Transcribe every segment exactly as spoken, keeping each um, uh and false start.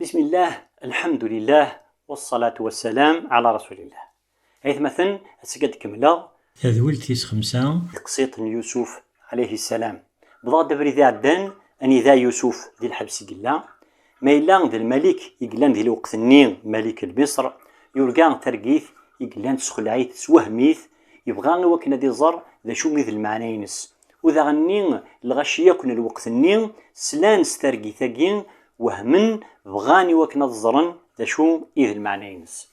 Bismillah, alḥamdulillah, wassalatu wassalam ala rasulillah. Aytmaten, ass-agi ad kemmleɣ tadwilt tis xemsa, teqsiṭ n Yusuf alayhi ssalam. Wwḍeɣ-d abrid iɛeddan anida Yusuf di lḥebs i yella. Ma yella d lmalik i yellan di lweqt-nni, malik Lmiṣr, yurga targit i yellan tesxelɛit, teswehmit, yebɣa i wakken ad iẓer d acu i d lmeɛna-ines. U daɣen-nni lɣaci yakk n lweqt-nni slan s targit-agi, wehmen, bɣan i wakken ad ẓren d acu i d lmeɛna-ines.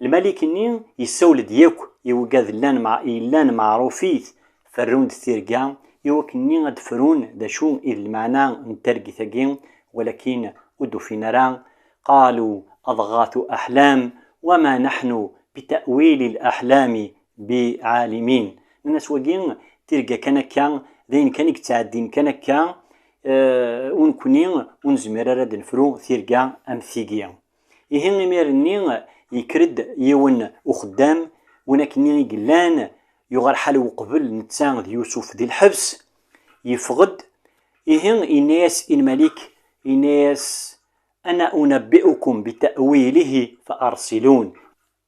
Lmalik-nni yessawel-d yakk i wigad llan ma-, yellan meɛrufit, ferrun-d tirga i wakken-nni ad d-frun d acu i d lmeɛna n targit-agi, walakin ur d-ufin ara. قالوا أضغاث أحلام وما نحن بتأويل الأحلام بعالمين. Nnan-as wagi tirga kan akka, d ayen kan i yettɛeddin kan akka, eh, u nekkni ur nezmir ara ad nefru tirga am tigi. Ihi imir-nni yekker-d yiwen uxeddam, win akken-nni i yellan, yuɣal ḥal uqbel netta d Yusuf di lḥebs, yeffeɣ-d, ihi yenna-yas i lmalik, yenna-yas: أنا أنبئكم بتأويله فأرسلون.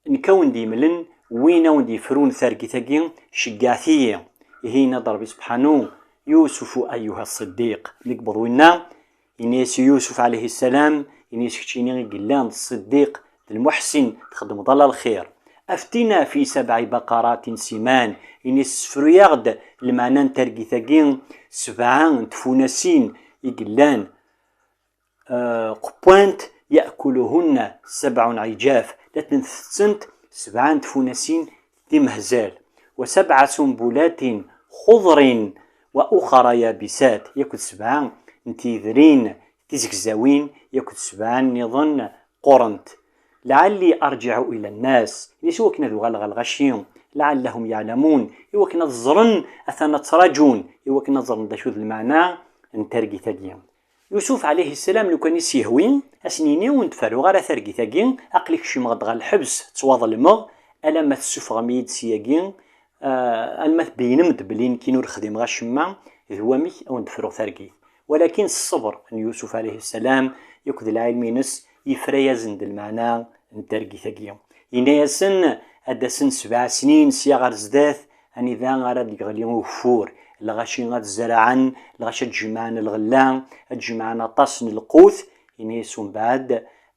Nekk a wen-d-yemlen win a wen-d-yefrun targit-agi, ceggɛet-iyi. Ihi yenna-d Ṛebbi subḥanu: يوسف أيها الصديق. Mi yewweḍ winna, yenna-yas i Yusuf alayhi ssalam, yenna-yas: keččini i yellan d ṣṣiddiq, d lmuḥsin, txeddmeḍ ala lxir. أفتنا في سبع بقرات سمان. Yenna-yas: sefru-yaɣ-d lmeɛna n targit-agi, sebɛa n tfunasin i yellan, eh, qewwant, يأكلهن سبع عجاف, la tent-tettent sebɛa n tfunasin timehzal, وسبع سنبلات خضر وأخر يابسات, yakk d sebɛa n tyedrin tizegzawin, yakk d sebɛa nniḍen qqurent. لعلي أرجع إلى الناس, ini-as i wakken ad uɣaleɣ ɣer lɣaci, لعلهم يعلمون, i wakken ad ẓren, atan ad ttraǧun, i wakken ad ẓren d acu d lmeɛna n targit-agi. Yusuf alayhi ssalam, lukan i s-yehwi, a s-nini: ur n-d-ferruɣ ara targit-agi, aql-i kecmeɣ-d ɣer lḥebs, ttwaḍelmeɣ, alamma tessufɣem-iyi-d syagi, ah, alma tbeyynem-d belli nekkini ur xdimeɣ acemma, d wamek a wen-d-fruɣ targit. Walakin s ṣṣber n Yusuf alayhi ssalam akked lɛilm-ines, yefra-yasen-d lmeɛna n targit-agi. Yenna-yasen ad d-asen sebɛa snin sya ɣer zdat, anida ara d-yeɣli ugeffur, lɣaci ad zerɛen, lɣaci ad jemɛen lɣella, ad jemɛen aṭas n lqut. Yenna-yas umbeɛd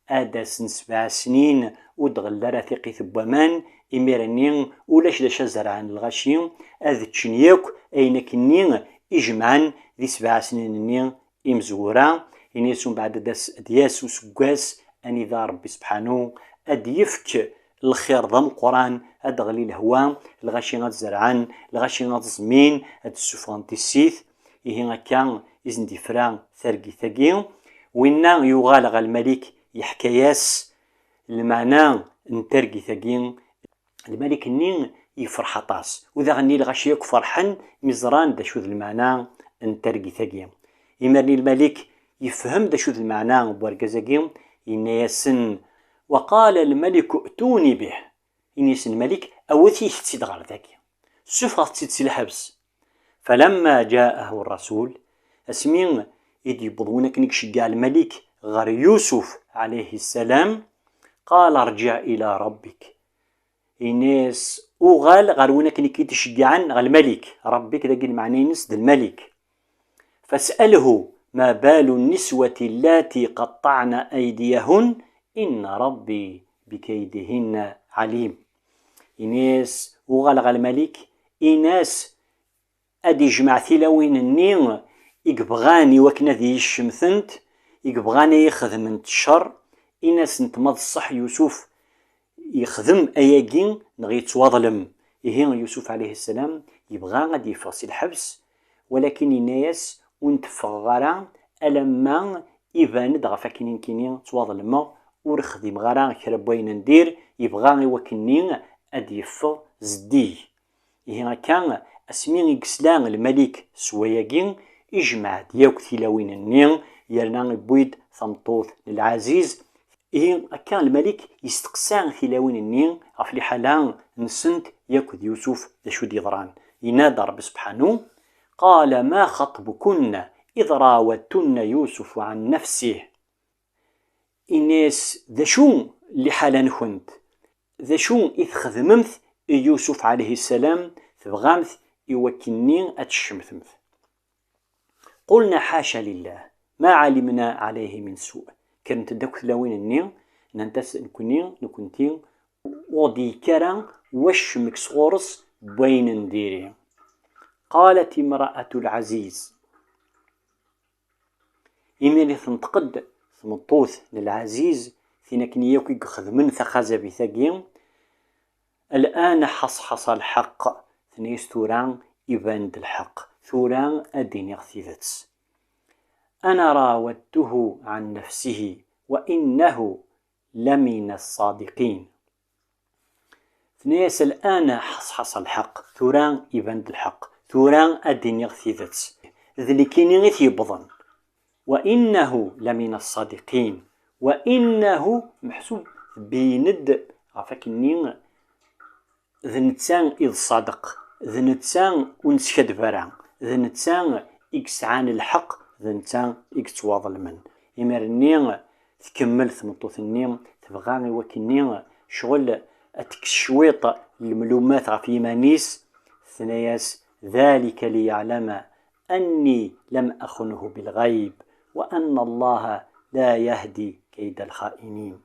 ad d-asen sebɛa snin ur d-ɣelli ara tiqit n waman, imir-nni ulac d acu ad zerɛen lɣaci, ad ččen yakk ayen akkenni i jemɛen di sebɛa snin-nni imezwura. Ini-as umbeɛd ad d-as, ad d-yas useggas anida Ṛebbi sebḥanu ad d-yefk lxir d ameqqran, ad d-teɣli lehwa, lɣaci ad zerɛen, lɣaci ad ẓmin, ad d-ssufɣen tissit. Ihi akka i sen-d-yefra targit-agi. Winna yuɣal ɣer lmalik, yeḥka-yas lmeɛna n targit-agi. Lmalik-nni yefreḥ aṭas, u daɣen-nni lɣaci akk ferḥen mi ẓran d acu d lmeɛna n targit-agi. Imir-nni lmalik yefhem d acu d lmeɛna n wergaz-agi, yenna-yasen: وقال الملك ائتوني به. Ini-yasen lmalik: awit-iyi-t-id ɣer dagi, ssufɣet-t-id si lḥebs. فلما جاءه الرسول, asmi i d-yewweḍ win akken i iceggeɛ lmalik ɣer Yusuf ɛalayhi ssalam, قال ارجع إلى ربك. Ini-as: uɣal ɣer win akken i k-id-iceggɛen, ɣer lmalik. Ṛebbi-k dagi lmeɛna-ines d lmalik. فاسأله ما بال النسوة اللاتي قطعن أيديهن إن ربي بكيدهن عليم. Ini-as: uɣal ɣer lmalik, ini-as ad ijmeɛ tilawin-nni i yebɣan i wakken ad iyi-ccemtent, i yebɣan ad iyi-xedment ccer, ini-asent ma d ṣṣeḥ Yusuf yexdem ayagi neɣ yettwaḍlem. Ihi Yusuf ɛalayhi ssalam yebɣa ad yeffeɣ si lḥebs, walakin yenna-yas: ur n-teffɣeɣ ara alamma iban-d ɣef akken nekkini ttwaḍelmeɣ, ur xdimeɣ ara kra n wayen n dir. Yebɣa i wakken-nni ad d-yeffeɣ zeddig. Ihi akka, asmi i yesla lmalik s wayagi, ijmeɛ-d yakk tilawin-nni, yerna yewwi-d tameṭṭut n lɛaziz. Ihi akka, lmalik yesteqsa tilawin-nni ɣef liḥala-nsent yakk d Yusuf, d acu d-yeḍran. Yenna-d Ṛebbi sebḥanu: قال ما خطبكن إذ راودتن يوسف عن نفسه. Ini-as, d acu liḥala-nkent? D acu i txedmemt i Yusuf ɛalayhi ssalam, tebɣamt i wakken-nni ad t-tcemtemt? قلنا حاشا لله ما علمنا عليه من سوء. Kkrent-d akk tlawin-nni, nnant-as, nekkni, nekkenti, ur d-yekki ara wacemmek sɣur-s n wayen n diri. قالت امرأة العزيز. Imir i tenṭeq-d tmeṭṭut n Lɛaziz, tin akken yakk i ixedmen taxazabit-agi, الآن حصحص الحق, tenna-yas, tura iban-d lḥeqq, tura ad d-iniɣ tidet. أنا راودته عن نفسه وإنه لمن الصادقين. Tenna-yas, الآن حصحص الحق, tura iban-d lḥeqq, tura ad d-iniɣ tidet. D nekkini i t-yewwḍen. وإنه لمن الصادقين. وإنه meḥsub tbeyyen-d ɣef wakken-nni d netta i d ṣṣadeq, d netta ur neskaddeb ara, d netta i yesɛan lḥeqq, d netta i yettwaḍelmen. Imir-nni tkemmel tmeṭṭut-nni, tebɣa i wakken-nni ccɣel ad tekkes cwiṭ n lemlumat ɣef yiman-is, tenna-yas, ذلك ليعلم أني لم أخنه بالغيب وأن الله لا يهدي كيد الخائنين.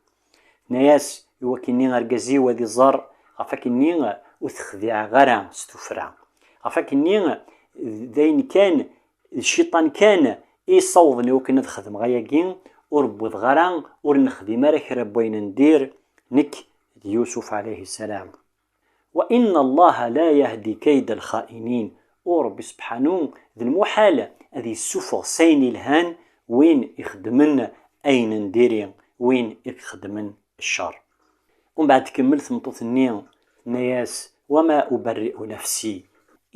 Tenna-yas, i wakken-nni argaz-iw ad iẓer ɣef wakken-nni ur t-xdiɛeɣ ara s tuffra. Ɣef wakken-nni d ayen kan, d cciṭan kan i yi-ssawḍen i wakken ad xedmeɣ ayagi, ur wwiḍeɣ ara, ur nexdim ara kra n wayen n dir, nekk d Yusuf ɛalayhi ssalam. وإن الله لا يهدي كيد الخائنين. U Ṛebbi sebḥanu d lmuḥal ad yessufeɣ s ayen ilhan win ixeddmen ayen n diri, win i ixeddmen ccer. Umbeɛd tkemmel tmeṭṭut-nni, tenna-yas, وما أبرئ نفسي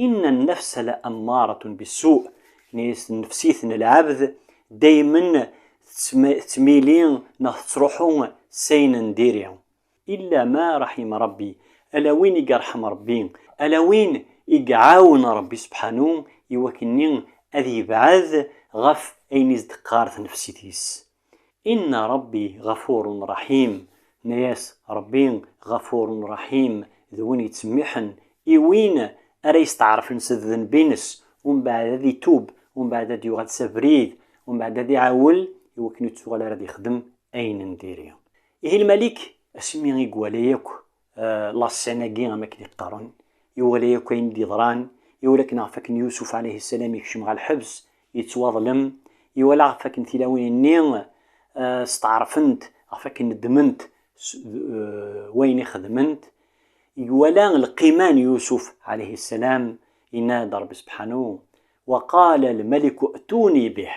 إن النفس لأمارة بالسوء. Tenna-yas, nnefsit n lɛebd daymen tettm-, tettmili neɣ tettruḥu s ayen n diri. إلا ما رحم ربي, ala win i yerḥem Ṛebbi, ala win i iɛawen Ṛebbi sebḥanu i wakken-nni ad yebɛed ɣef ayen i s-d-teqqar tnefsit-is. إن ربي غفور رحيم. Tenna-yas, Ṛebbi ɣafurun raḥim, d win yettsemmiḥen i win ara yesteɛṛfen s ddneb-ines, umbeɛd ad itub, umbeɛd ad yuɣal s abrid, umbeɛd ad iɛawel i wakken ur yettuɣal ara ad yexdem ayen n diri. Ihi lmalik, asmi i iwala yakk, eh, la scène-agi, am akken i qqaren, iwala yakk ayen i d-yeḍran, iwala akken ɣef akken Yusuf ɛalayhi ssalam yekcem ɣer lḥebs, yettwaḍlem, iwala ɣef akken tilawin-nni, eh, steɛṛfent, ɣef akken nedment s, eh, wayen i xedment, iwala lqima n Yusuf ɛalayhi ssalam, yenna-d Ṛebbi sebḥanu, وقال الملك ائتوني به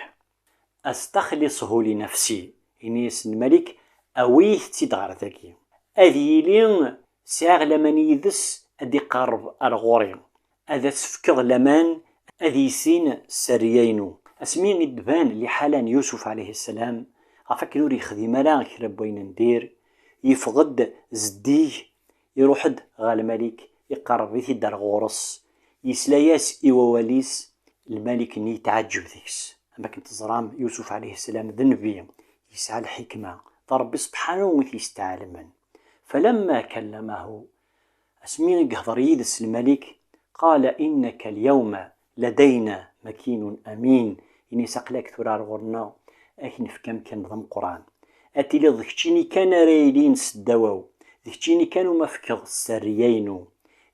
أستخلصه لنفسي. Ini-as lmalik, awi-t-id ɣer dagi. Ad yili sɛiɣ laman yid-s, ad d-iqerreb ar ɣur-i. Ad as-fkeɣ laman, ad yissin sserriya-inu. Asmi i d-tban liḥala n Yusuf ɛalayhi ssalam, ɣef akken ur yexdim ara kra n wayen n dir, yeffeɣ-d zeddig, iruḥ-d ɣer lmalik, iqerreb-it-id ar ɣur-s, yesla-yas i wawal-is, lmalik-nni yetɛeǧǧeb deg-s. Am akken teẓram, Yusuf ɛalayhi ssalam d nnbi, yesɛa lḥikma, d Ṛebbi sebḥanu i t-yesteɛelmen. فلما كلمه, asmi i yehḍer yid-s lmalik, قال إنك اليوم لدينا مكين أمين. Ini-as, aql-ak tura ar ɣur-neɣ, ad k-nefk amkan d ameqqran. Ad tiliḍ d keččini kan ara yilin s ddaw-aw, d keččini kan umi fkeɣ sserriya-inu,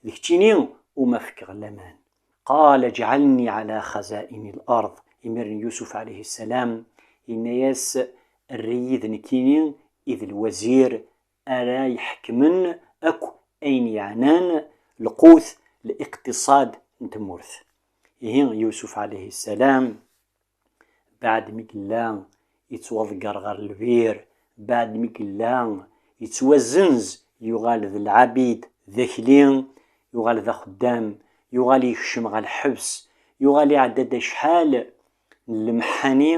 d keččini umi fkeɣ laman. قال اجعلني على خزائن الأرض. Imiren Yusuf ɛalayhi ssalam, yenna-yas, err-iyi d nekkini i d lwazir ara iḥekmen akk ayen yeɛnan lqut, liqtiṣad n tmurt. Ihi Yusuf ɛalayhi ssalam, baɛd mi yella yettwaḍegger ɣer lbir, baɛd mi yella yettwazenz, yuɣal d lɛabid, d akli, yuɣal d axeddam, yuɣal yekcem ɣer lḥebs, yuɣal iɛedda-d acḥal n lemḥani,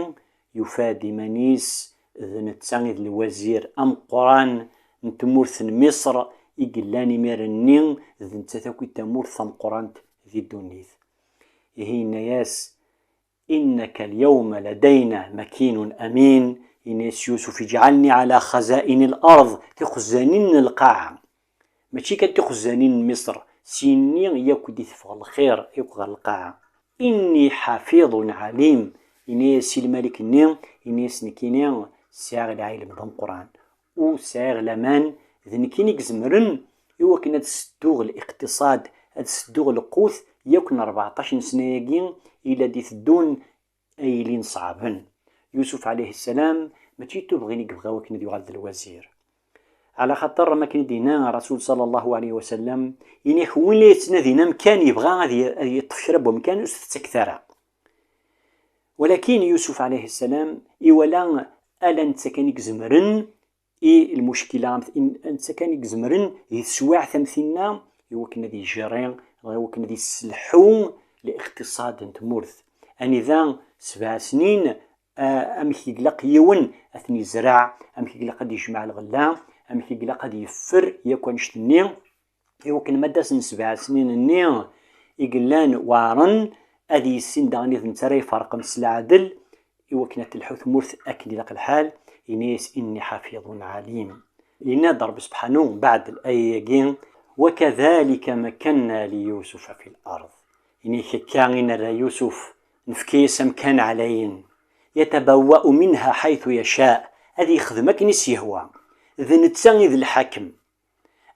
yufa-d iman-is d netta i d lwazir ameqqran n tmurt n Miṣr i yellan imir-nni, d nettat akk i d tamurt tameqqrant di ddunit. Ihi yenna-yas, إنك اليوم لدينا مكين أمين. Ini-as Yusuf: "Ijɛalni ɛla xazaini l-ard", tixezzanin n lqaɛa. Mačči kan tixezzanin n Miṣr, syenni yakk i d-iteffeɣ lxir yakk ɣer lqaɛa. "Inni ḥafiḍun ɛalim", ini-as i lmalik-nni, ini-as: "Nekkini sɛiɣ lɛilm d ameqqran, u sɛiɣ laman, d nekkini i izemren i wakken ad sedduɣ liqtiṣad, ad sedduɣ lqut yakk n rbeɛṭac n ssna-agi i la d-iteddun, ay ilin ṣeɛben." Yusuf ɛalayhi ssalam mačči d tubɣin i yebɣa wakken ad yuɣal d lwazir. Ɛla xaṭer, am akken i d-yenna Rasul ṣalla Llahu ɛalayhi wa sallam, ini-ak win la yettnadin amkan yebɣa ad y-, ad yeṭṭef kra n wemkan, ur s-tettakket ara. Walakin Yusuf ɛalayhi ssalam iwala ala netta kan i izemren i lmuckila am t-, in-, netta kan i izemren di teswiɛt am tinna i wakken ad yejjiri, neɣ i wakken ad yesselḥu liqtiṣad n tmurt. Anida sebɛa snin, a-, amek i ilaq yiwen ad ten-yezreɛ, amek i ilaq ad yejmeɛ lɣella, amek i ilaq ad yeffer yakk annect-nni, i wakken ma d-asen sebɛa snin-nni i yellan weɛren, ad yissin daɣen d netta ara iferqen s leɛdel, i wakken ad telḥu tmurt akken ilaq lḥal, ini-as: "Inni ḥafiḍun ɛalim." Yenna-d Ṛebbi sebḥanu mbeɛd laya-agi: "Wa kadalika makkanna li Yusufa fi l-ard." Ini-ak akka i nerra Yusuf, nefka-yas amkan ɛlayen. "Yatabawwa'u minha ḥaytu yaca", ad yexdem akken i s-yehwa. D netta i d lḥakem.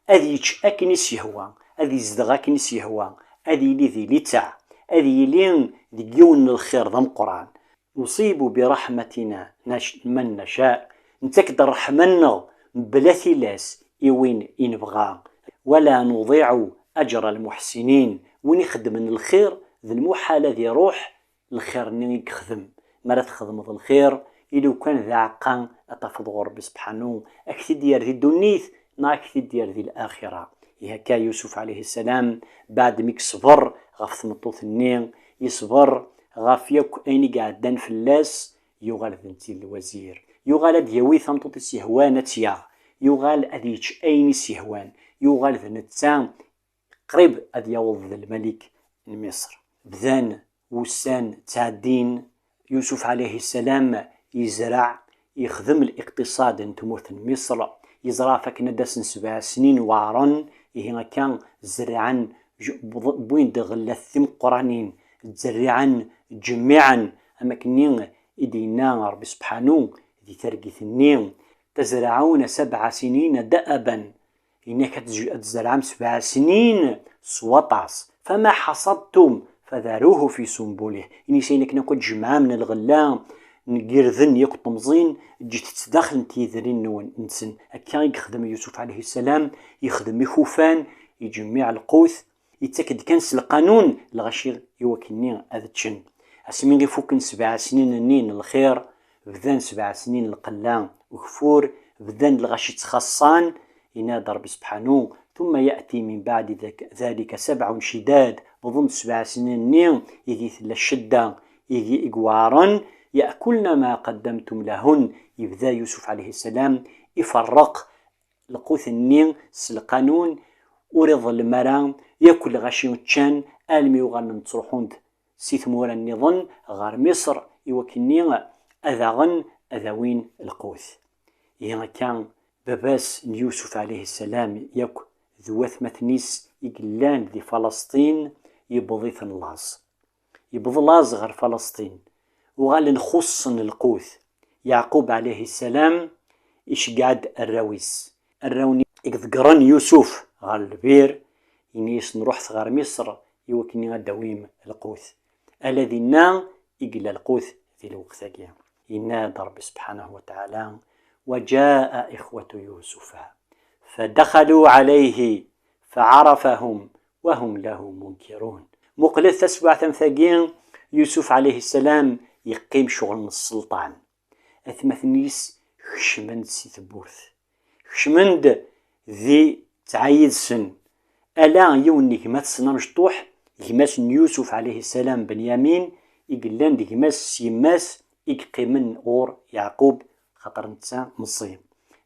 Ad yečč akken i s-yehwa, ad yezdeɣ akken i s-yehwa, ad yili di litteɛ, ad yili deg yiwen n lxir d ameqqran. "Nuṣibu bi raḥmatina nac-, man naca", nettak-d ṛṛeḥma-nneɣ mebla tilas i win i nebɣa. "Wala nuḍiɛu aǧra lmuḥsinin", win ixeddmen lxir d lmuḥal ad iṛuḥ lxir-nni i yexdem. Mi ara txedmeḍ lxir, i lukan d aɛeqqa ad tafeḍ ɣur Ṛebbi sebḥanu, ad k-t-id-yerr di ddunit neɣ ad k-t-id-yerr di laxira. Ihi akka Yusuf ɛalayhi ssalam, baɛd mi yesber ɣef tmeṭṭut-nni, yesber ɣef yakk ayen i iɛeddan fell-as, yuɣal d netta i d lwazir. Yuɣal ad d-yawi tameṭṭut i s-yehwan ad tt-yaɣ. Yuɣal ad yečč ayen i s-yehwan. Yuɣal d netta qrib ad yaweḍ d lmalik n Miṣr. Bdan wussan ttɛeddin, Yusuf ɛalayhi ssalam yezreɛ, yexdem liqtiṣad n tmurt n Miṣr, yeẓra ɣef akken ad d-asen sebɛa snin weɛren, ihi akka zerrɛen, j-, wwin-d ɣellat timeqqranin, ttezriɛen, ttjemmiɛen, am akkenni i d-yenna Ṛebbi sebḥanu di targit-nni: "Tazra'una sab'a sinina da'aban", Yenna-k ad tj-, ad tzerɛem sebɛa snin s waṭas. "Fama ḥaṣadtum fadaruhu fi sumbulih." Ini-as ayen akken akk ad tjemɛem n lɣella, n yirden yakk temẓin, ǧǧet-tt daxel n tyedrin-nwen, nsen. Akka i yexdem Yusuf ɛalayhi ssalam, yexdem ikufan, iǧemmiɛ lqut, yettak-d kan s lqanun lɣaci i wakken-nni ad ččen. Asmi i fukken sebɛa snin-nni n lxir, bdan sebɛa snin n lqella ugeffur, bdan lɣaci ttxaṣṣan, yenna-d Ṛebbi sebḥanu: "Tumma ya'ti min ba'di dhalika sab'un cidad", wwḍen-d sebɛa snin-nni ideg tella ccedda, ideg i iweɛṛen, "ya'kulna ma qaddamtum lahun", yebda Yusuf ɛalayhi ssalam iferreq lqut-nni s lqanun, ur iḍellem ara yakk lɣaci ččan, almi uɣalen ttruḥun-d si tmura nniḍen ɣer Miṣr, i wakken-nni ad aɣen, ad awin lqut. Ihi akka, baba-s n Yusuf ɛalayhi ssalam yakk d watmaten-is i yellan di Falasṭin, yewweḍ-iten laẓ. Yewweḍ laẓ ɣer Falasṭin. Uɣalen xuṣṣen lqut. Yeɛqub ɛalayhi ssalam iceggeɛ-d arraw-is. Arraw-nni i iḍeggren Yusuf ɣer lbir, yenna-yasen: "Ruḥet ɣer Miṣr i wakken ad d-tawim lqut." Ala dinna i yella lqut di lweqt-agi. Yenna-d Ṛebbi sebḥanahu wa taɛala: "Wa ǧa'a ixwatu Yusufa, fadaxalu ɛalayhi, faɛarafahum, wa hum lahu munkirun." Muqlet taswiɛt am tagi, Yusuf ɛalayhi ssalam yeqqim ccɣel n sselṭan. Atmaten-is kecmen-d si tewwurt. Kecmen-d di tesɛa yid-sen. Ala yiwen n gma-tsen amecṭuḥ, gma-s n Yusuf ɛalayhi ssalam, Benyamin, i yellan d gma-s s yemma-s, i yeqqimen ɣur Yeɛqub, xaṭer netta meẓẓi.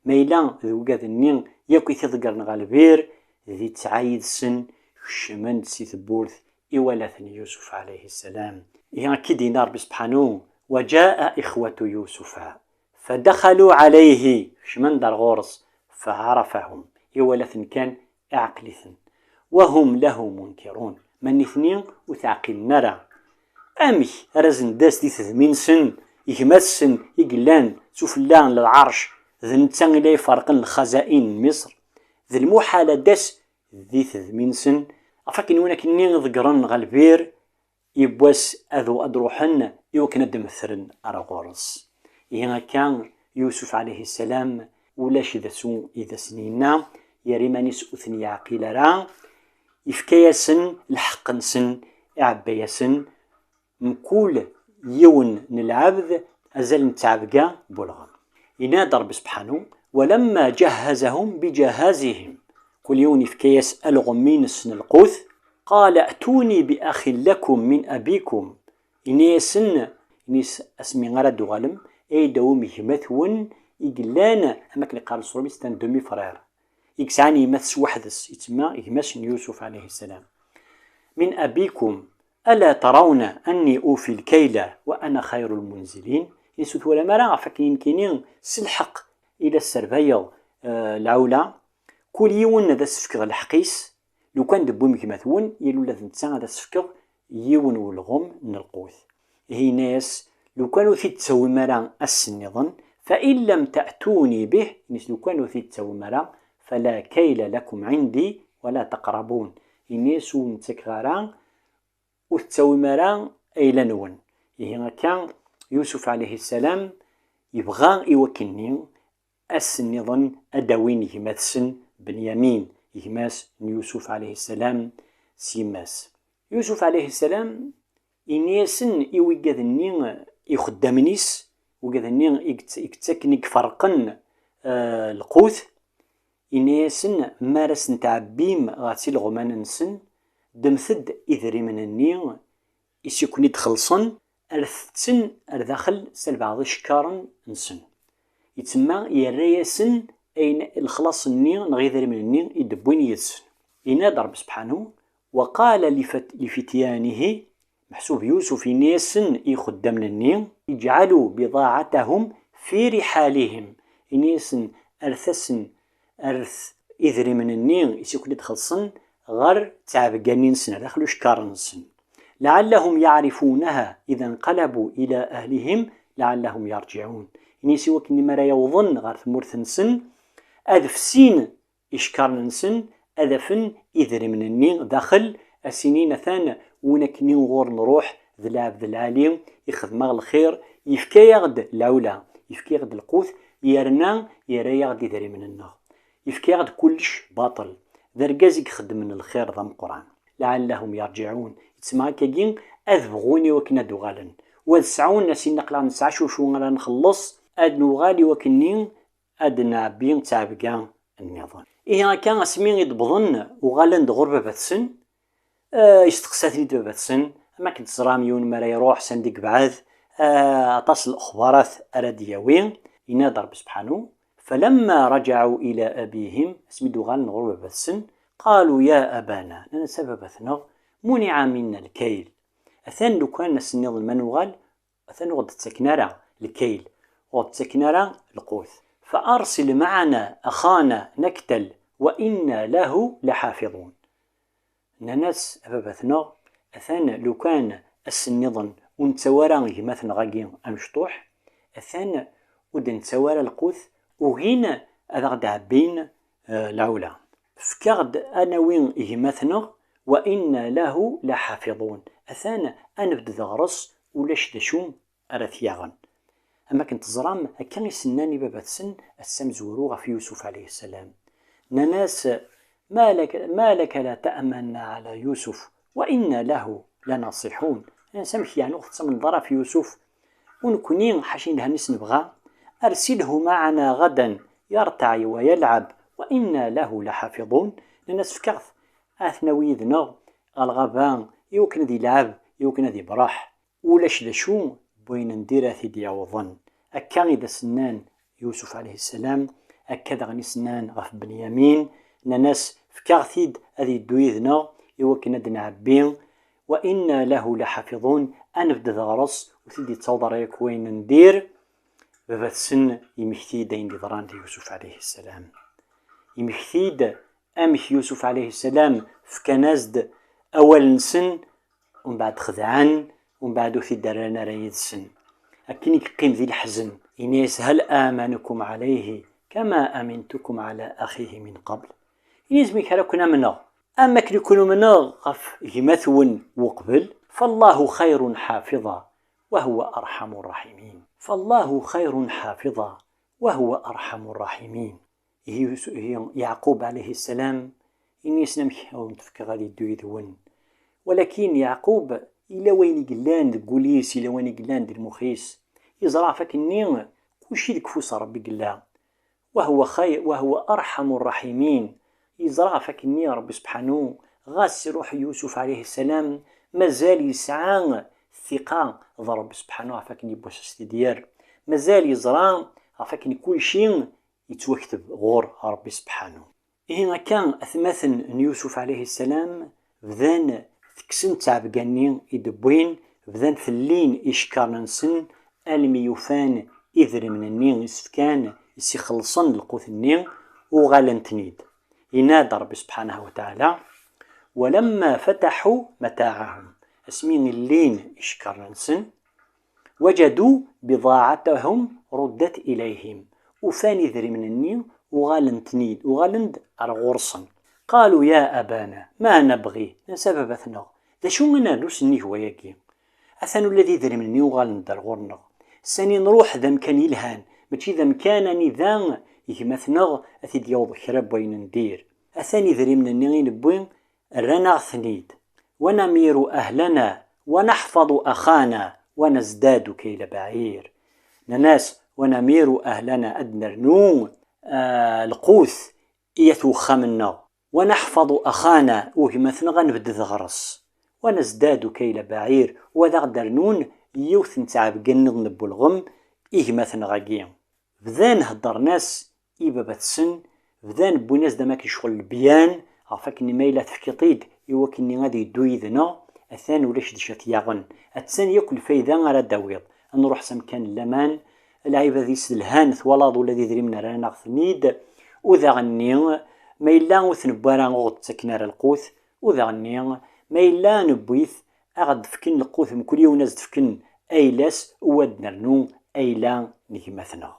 Ma yella d wigad-nni yakk i t-iḍeggren ɣer lbir, di tesɛa yid-sen kecmen-d si tewwurt, iwala-ten Yusuf ɛalayhi ssalam. Ihi akka i d-yenna Ṛebbi sebḥanu: "Wa ǧa'a ixwatu Yusufa, فدخلوا عليه, kecmen-d ar ɣur-s, فعرفهم, iwala-ten kan, iɛqel-iten. وهم له منكرون, ma nitni ur t-ɛqilen ara. Amek ara asen-d-tas di tedmi-nsen, gma-tsen i yellan sufella n lɛerc, d netta i la iferqen lxazain n Miṣr, d lmuḥal ad d-tas di tedmi-nsen, ɣef akken win akken-nni i ḍeggren ɣer lbir, yiwwas ad, ad ruḥen i wakken ad d-mmetren ar ɣur-s. Ihi akka, Yusuf ɛalayhi ssalam, ulac d acu i d asen-yenna, yerra iman-is ur ten-yeɛqil ara, yefka-yasen lḥeqq-nsen, iɛebba-yasen mkul yiwen n lɛebd azal n ttɛebga n ulɣem. Yenna-d Ṛebbi subḥanu: ولما جهزهم بجهازهم, kul yiwen yefka-yas alɣem-ines n lqut, قال ائتوني بأخ لكم من أبيكم, yenna-yasen, yenna-yas, asmi ara d-tuɣalem, ay d-awim gma-twen i yellan, am akken iqqar leṣrumi, c'est un demi-frère, i yesɛan yemma-s weḥd-s, itsemma gma-s n Yusuf ɛalayhi ssalam. من أبيكم ألا ترون أني أوفي الكيل وأنا خير المنزلين. Yenna-yas ur twalam ara ɣef akken nekkini s lḥeqq i la sserbayeɣ, eh, lɛula, kul yiwen ad as-fkeɣ lḥeqq-is, lukan d-tewwim gma-twen, yal ula d netta ad as-fkeɣ yiwen ulɣem n lqut. Ihi yenna-yas, lukan ur t-id-ttawim ara ass-nniḍen, فإن لم تأتوني به, yenna-yas lukan ur t-id-ttawim ara, فلا كيل لكم عندي ولا تقربون. Yenna-yas ur nttakeɣ ara, ur tettawim ara ayla-nwen. Ihi akka, Yusuf ɛalayhi ssalam yebɣa i wakken-nni ass-nniḍen ad d-awin gma-tsen Benyamin, gma-s n Yusuf ɛalayhi ssalam s yemma-s. Yusuf ɛalayhi ssalam yenna-yasen i wigad-nni, ixeddamen-is, wigad-nni i yett-, i yettaken, i iferqen, eh, lqut, yenna-yasen, mi ara sen-tɛebbim ɣer tilɣuman-nsen, ddmet-d idrimen-nni i s-ken-id-xellṣen, rret-ten ar daxel s lbeɛḍ icekkaren-nsen. Itsemma yerra-yasen ayen, lexlaṣ-nni neɣ idrimen-nni i d-wwin yid-sen. Yenna-d Ṛebbi subḥanu: وقال لفت-, لفتيانه, meḥsub Yusuf yenna-yasen i ixeddamen-nni, اجعلوا بضاعتهم في رحالهم, yenna-yasen, rret-asen, rret idrimen-nni i s-ken-id-xellṣen ɣer ttɛebga-nni-nsen, ar daxel ucekkar-nsen. لعلهم يعرفونها إذا انقلبوا إلى أهلهم لعلهم يرجعون. Ini-as i wakken mi ara yawḍen ɣer tmurt-nsen, ad fsin icekkaren-nsen, ad afen idrimen-nni daxel, ad s-inin atan win akken i ɣur nruḥ d lɛebd lɛali, ixdem-aɣ lxir, yefka-yaɣ-d lɛula, yefka-yaɣ-d lqut, yerna yerra-yaɣ-d idrimen-nneɣ. Yefka-yaɣ-d kullec baṭel. D argaz i ixeddmen lxir d ameqqran. لعلهم يرجعون. Yettmeɣ akkagi ad bɣun i wakken ad d-uɣalen. U ad sɛun, ad s-inin aql-aɣ nesɛa cucu ara nxelleṣ, ad nuɣal i wakken-nni ad nɛebbi ttɛebga nniḍen. Ihi akka asmi i d-wwḍen, uɣalen-d ɣur baba-tsen, eh, yesteqsa-ten-id baba-tsen, am akken teẓram yiwen mi ara iruḥ s anda i yebɛed, eh, aṭas n lexbarat ara d-yawi, yenna-d Ṛebbi subḥanu: فلما رجعوا إلى أبيهم, asmi d-uɣalen ɣur baba-tsen, قالوا يا أبانا, nnan-as a baba-tneɣ, منع منا الكيل. Atan lukan ass-nniḍen ma nuɣal, atan ur ɣ-d-ttaken ara lkayl, ur ɣ-d-ttaken ara lqut. فأرسل معنا أخانا نكتل وإنا له لحافظون. Nnan-as, a baba-tneɣ, atan lukan ass-nniḍen ur nettawi ara gma-tneɣ-agi amecṭuḥ, atan ur d-nettawi ara lqut, ugin ad aɣ-d-ɛebbin, eh, lɛula. Fek-aɣ-d ad nawi gma-tneɣ, وإنا له لحافظون. Atan ad nebded ɣer-s, ulac d acu ara t-yaɣen. Am akken teẓram, akka i s-nnan i baba-tsen ass amezwaru ɣef Yusuf ɛalayhi ssalam. Nnan-as, ما لك, ما لك لا تأمنا على يوسف وإنا له لناصحون. Nnan-as, amek yeɛni ur tettamneḍ ara ɣef Yusuf? U nekni, ḥaca i s-nebɣa, أرسله معنا غدا يرتع ويلعب وإنا له لحافظون. Nnan-as, fek-aɣ-t, ad t-nawi yid-neɣ ɣer lɣaba, i wakken ad yelɛeb, i wakken ad yebreḥ. Ulac d acu n wayen n diri ara t-id-yawḍen. Akka i d as-nnan Yusuf ɛalayhi ssalam, akka daɣen i s-nnan ɣef Benyamin, nnan-as, fek-aɣ-t-id ad yeddu yid-neɣ i wakken ad d-nɛebbi, وإنا له لحافظون, ad nebded ɣer-s, ur t-id-yettaweḍ ara yakk wayen n dir, Baba-tsen yemmekti-d ayen d-yeḍran d Yusuf ɛalayhi ssalam. Yemmekti-d amek Yusuf ɛalayhi ssalam fkan-as-d awal-nsen, umbeɛd xedɛen, umbeɛd ur t-id-rran ara yid-sen. Akken i yeqqim di leḥzen, ini-as: "Hal amanukum ɛalayhi kama amintukum ɛala axihi min qabl." Ini-as: "Mi ara ken-amneɣ? Am akken i ken-umneɣ ɣef gma-twen uqbel, fallahu xayrun ḥafiḍa, wa huwa arḥamu rraḥimin. Fallahu xayrun ḥafiḍa, wa huwa arḥamu rraḥimin." Ihi Yus-, ihi Yeɛqub ɛalayhi ssalam, ini-asen: "Amek ara wen-t-fkeɣ ad yeddu yid-wen?" Walakin Yeɛqub, yella wayen i yellan deg wul-is, yella wayen i yellan di lmux-is. Yeẓra ɣef akken-nni kulci deg ufus n Ṛebbi i yella. Wa huwa xay-, wa huwa arḥamu rraḥimin. Yeẓra ɣef akken-nni Ṛebbi sebḥanu, ɣas iṛuḥ Yusuf ɛalayhi ssalam, mazal yesɛa ttiqa d Ṛebbi sebḥanu ɣef akken yiwwas ad s-t-id-yerr. Mazal yeẓra ɣef akken kulci yettwakteb ɣur Ṛebbi sebḥanu. Ihi akka, atmaten n Yusuf ɛalayhi ssalam bdan tekksen ttɛebga-nni i d-wwin, bdan tellin icekkaṛen-nsen almi ufan idrimen-nni i s-fkan, i s-ixellṣen lqut-nni, uɣalen-ten-id. Yenna-d Ṛebbi subḥanahu wa taɛala: "Walamma fataḥu mataɛahum." Asmi i llin icekkaṛen-nsen, "wajadu biḍaɛatahum ruddat ilayhim." Ufan idrimen-nni, uɣalen-ten-id, uɣalen-d ar ɣur-sen. "Qalu ya abana ma nabɣi." Nnan-as: "A baba-tneɣ, d acu i nernu sennig wayagi? Atan ula d idrimen-nni uɣalen-d ar ɣur-neɣ. Sani nruḥ d amkan yelhan, mačči d amkan anida gma-tneɣ ad t-id-yaweḍ kra n wayen n dir. Atan idrimen-nni i newwi rran-aɣ-ten-id. Wa namiru ahlana, wa naḥfaḍu axana, wa nazdadu kayla baɛir." Nnan-as: "Wa namiru ahlana", ad nernu, ah, lqut i at wexxam-nneɣ. "Wa naḥfaḍu axana", u gma-tneɣ ad nbedded ɣer-s. "Wa nazdadu kayla baɛir", u ad aɣ-d-rnun yiwet n ttɛebga nniḍen n welɣem i gma-tneɣ-agi. Bdan heddren-as i baba-tsen, bdan wwin-as-d am akken ccɣel lebyan, ɣef akken ma yella tefkiḍ-t-id i wakken ad yeddu yid-neɣ, atan ulac d acu ad t-yaɣen. Attan yakk lfayda ara d-tawiḍ. Ad nruḥ s amkan n laman, lɛibad-is lhan, twalaḍ ula d idrimen rran-aɣ-ten-id, u daɣenni ma yella ur t-newwi ara ur ɣ-d-ttaken ara lqut, u daɣenni ma yella newwi-t a ɣ-d-fken lqut, mkul yiwen a s-d-fken ayla-s, u ad d-nernu ayla n gma-tneɣ.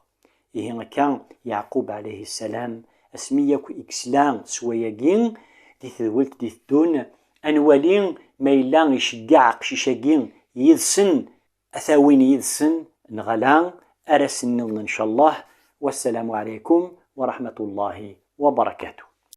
Ihi akka, Yeɛqub ɛalayhi ssalam, asmi yakk i yesla s wayagi, di tedwilt d-iteddun, ad nwali ma yella iceggeɛ aqcic-agi yid-sen, a t-awin yid-sen, neɣ ala, ar ass nniḍen, ncallah. Wassalamu ɛalaykum wa raḥmatullahi wa barakatuh.